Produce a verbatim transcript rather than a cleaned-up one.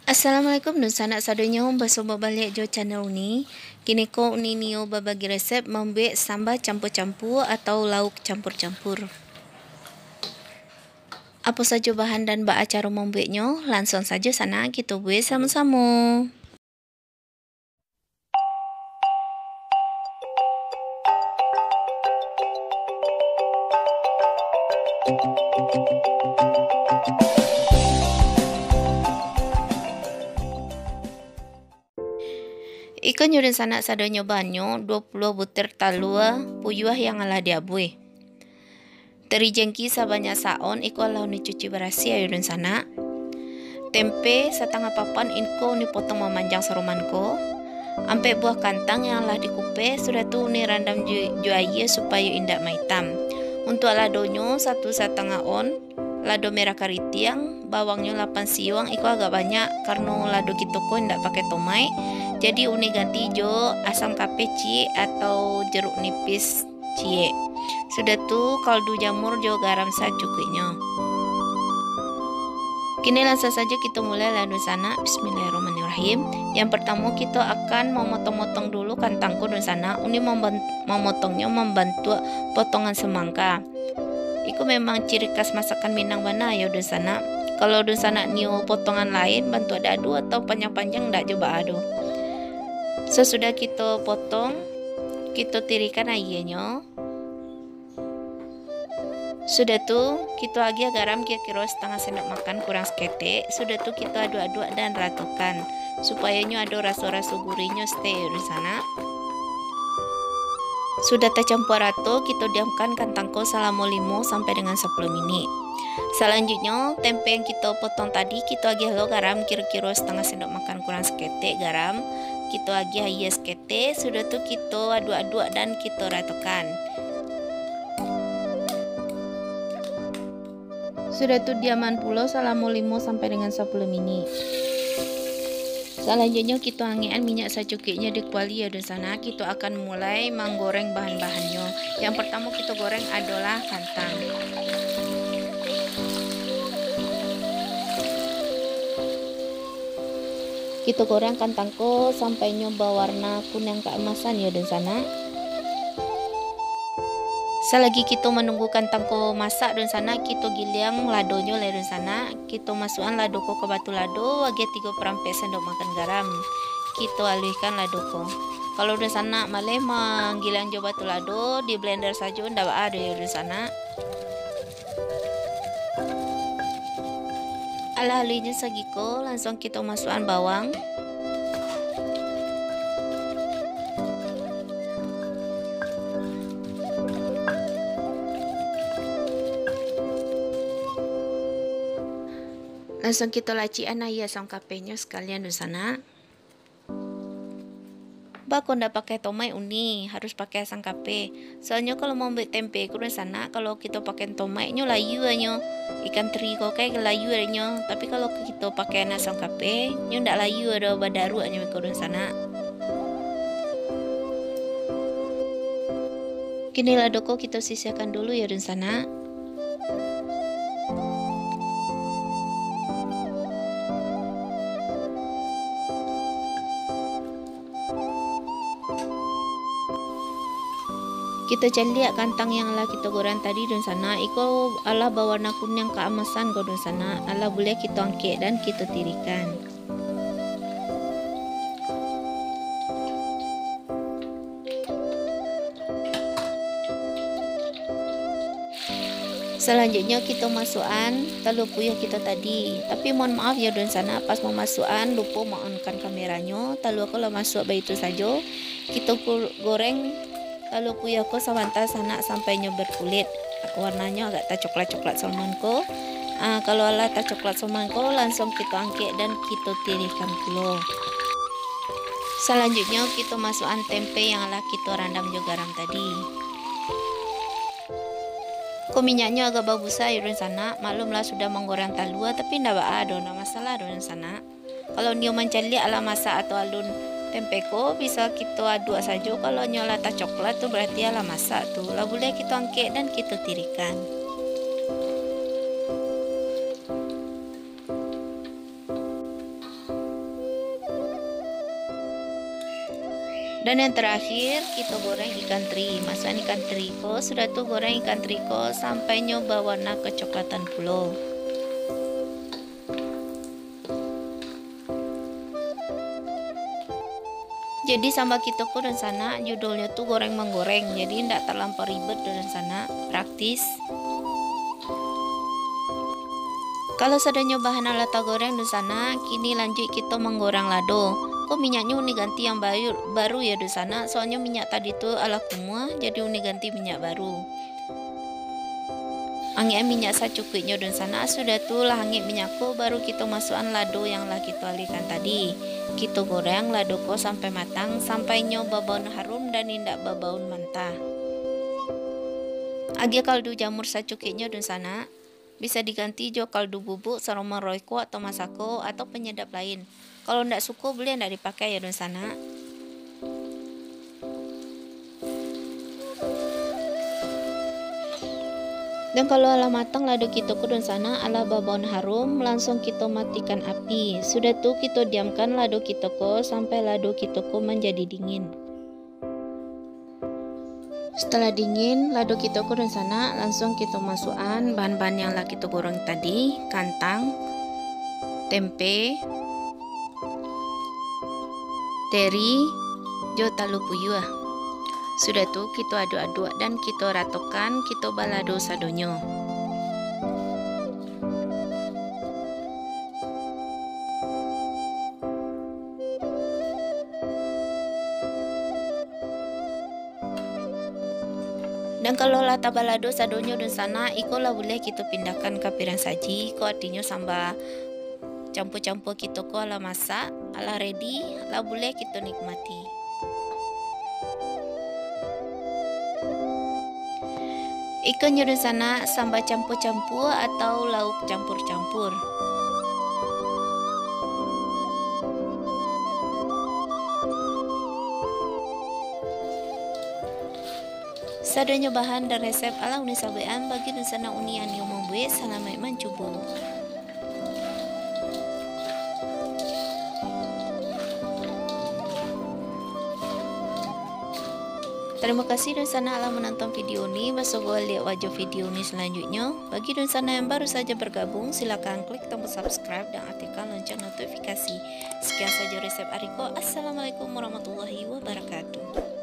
Assalamualaikum dunsanak sadonyo, basuo baliak jo channel Uni. Kini ko Uni nio babagi resep mambuek samba campur-campur atau lauk campur-campur. Apo sajo bahan dan baa caro mambueknyo, lansuang sajo sanak kito buek samo-samo. Iko nyo dunsanak sadonyo bahan nyo, duo puluah butir talua puyuah yang alah diabuih. Teri jengki sabanyak saon, iko alah Uni cuci barasiah yo dunsanak. Tempe satangah papan, iko Uni potong mamanjang saroman ko. Ampek buah kantang yang lah dikupeh, sudah tu Uni randam ju-, jo aia supayo indak maitam. Untuak ladonyo, satu satangah on, lado merah karitiang, bawangnyo lapan siuang, iko agak banyak, karano lado kito ko indak pakai tomaik, jadi Uni ganti jo asam kapeh ciek atau jeruk nipis ciek. Sudah tu, kaldu jamur jo garam sacukuiknyo. Kini lansuang sajo kito mulai lah dunsanak. Bismillahirrahmanirrahim. Yang partamo kito akan mamotong-motong dulu kantang ko dunsanak. Uni mamban-, mamotongnyo mambantuak potongan semangka. Iko memang ciri khas masakan Minang bana yo dunsanak. Kalau dunsanak nio potongan lain, bantuak dadu atau panjang-panjang, ndak jo baa doh. Sasudah kito potong, kito tirikan aianyo. Sudah tu, kito agiah garam kiro-kiro satangah sendok makan kurang saketek. Sudah tu, kito aduak-aduak dan ratokan, supayo nyo ado raso-raso gurihnyo saketek dunsanak. Sudah tacampua rato, kito diamkan kantang ko salamo limo sampai dengan sapuluah minik. Salanjuiknyo, tempe yang kito potong tadi, kito agiah lo garam kiro-kiro satangah sendok makan kurang saketek garam. Kito agiah aia saketek, sudah tu kito aduak-aduak dan kito ratokan. Sudah tu diaman pulo salamo limo sampai dengan sapuluah minik. Salanjuiknyo, kito angekan minyak sacukuiknyo di kuali yo dunsanak. Kito akan mulai manggoreng bahan-bahannyo. Yang partamo kito goreng adolah kantang. Kito goreng kantang ko sampai nyo bawarna kuniang kaemasan yo dunsanak. Salagi kito manunggu kantang ko masak dunsanak, kito giliang ladonyo lai dunsanak. Kito masuakan lado ko ka batu lado, agiah tigo parampek sendok makan garam. Kito aluihkan lado ko. Kalau dunsanak maleh manggiliang jo batu lado, di blender sajo, ndak baa doh yo dunsanak. Alah aluihnyo sagiko, lansuang kito masuakan bawang. Lansuang kito lacikan aia asam kapehnyo sakalian dunsanak. Baa kok ndak pakai tomaik Uni, harus pakai asam kapeh. Soalnyo kalau mambuek tempe ko dunsanak, kalau kito pakai tomaik nyo layua nyo. Ikan teri ko kan layua nyo, tapi kalau kito pakai asam kapeh, nyo ndak layua doh, badaruak nyo ko dunsanak. Kini lado ko kito sisihkan dulu yo dunsanak. Kito caliak kantang yang lah kito goreng tadi dunsanak, iko alah bawarna kuniang kaemasan ko dunsanak, alah buliah kito angkek dan kito tirikan. Salanjuiknyo, kito masuakan talua puyuah kito tadi. Tapi, mohon maaf yo dunsanak, pas mamasuakan lupo ma-onkan kameranyo, talua ko lah masuak baitu sajo. Kito go-, goreng talua puyuah ko sabanta sanak sampai nyo berkulit. Warnanyo agak tacoklat-coklat saroman ko. Ah, kalau alah tacoklat saroman ko, lansuang kito angkek dan kito tirikan pulo. Salanjuiknyo, kito masuakan tempe yang lah kito randam jo garam tadi. Ko minyaknyo agak babusa yo dunsanak, maklumlah sudah manggoreng talua, tapi ndak baa doh, ndak masalah doh dunsanak. Kalau nio mancaliak alah masak atau alun tempe ko, bisa kito aduak sajo, kalau nyo lah tacoklat tu berarti alah masak tu, lah buliah kito angkek dan kito tirikan. Dan yang terakhir, kito goreng ikan teri. Masuakan ikan teri ko, sudah tu goreng ikan teri ko sampai nyo bawarna kecoklatan pulo. Jadi samba kito ko dunsanak, judulnyo tu goreng manggoreng, jadi ndak talampau ribet dunsanak, praktis. Kalau sadonyo bahan alah tagoreng dunsanak, kini lanjuik kito manggoreng lado. Ko minyaknyo uni ganti yang bayu-, baru yo dunsanak, soalnyo minyak tadi tu alah kumuah, jadi uni ganti minyak baru. Angek minyak sacukuiknyo dunsanak, sudah tu lah angek minyak ko, baru kito masuakan lado yang lah kito alihkan tadi. Kito goreng lado ko sampai matang, sampai nyo babaun harum dan indak babaun mantah. Agiah kaldu jamur sacukuiknyo dunsanak, bisa diganti jo kaldu bubuk, saroman royco atau masako, atau penyedap lain. Kalau ndak suko, buliah ndak dipakai yo dunsanak. Dan kalau alah matang lado kito ko dunsanak, alah babaun harum, lansuang kito matikan api. Sudah tu kito diamkan lado kito ko sampai lado kito ko manjadi dingin. Setelah dingin, lado kito ko dunsanak, lansuang kito masuakan bahan-bahan yang lah kito goreng tadi, kantang, tempe, teri, jo talua puyuah. Sudah tu, kito aduak-aduak dan kito ratokan, kito balado sadonyo. Dan kalau lah tabalado sadonyo dunsanak, iko lah buliah kito pindahkan ka piruang saji. Iko artinyo samba campua-campua kito ko alah masak, alah ready, lah buliah kito nikmati. Iko nyo dunsanak samba campua-campua atau lauk campur-campur. Sadonyo bahan dan resep alah uni sabuikan. Bagi dunsanak uni yang nio mambuek, salamaik mancubo. Tarimo kasih dunsanak lah manonton video ni. Basogoa liak wajo video ni salanjuiknyo. Bagi dunsanak yang baru saja bergabung, silakan klik tombol subscribe dan aktifkan lonceng notifikasi. Sekian saja resep ari ko. Assalamualaikum warahmatullahi wabarakatuh.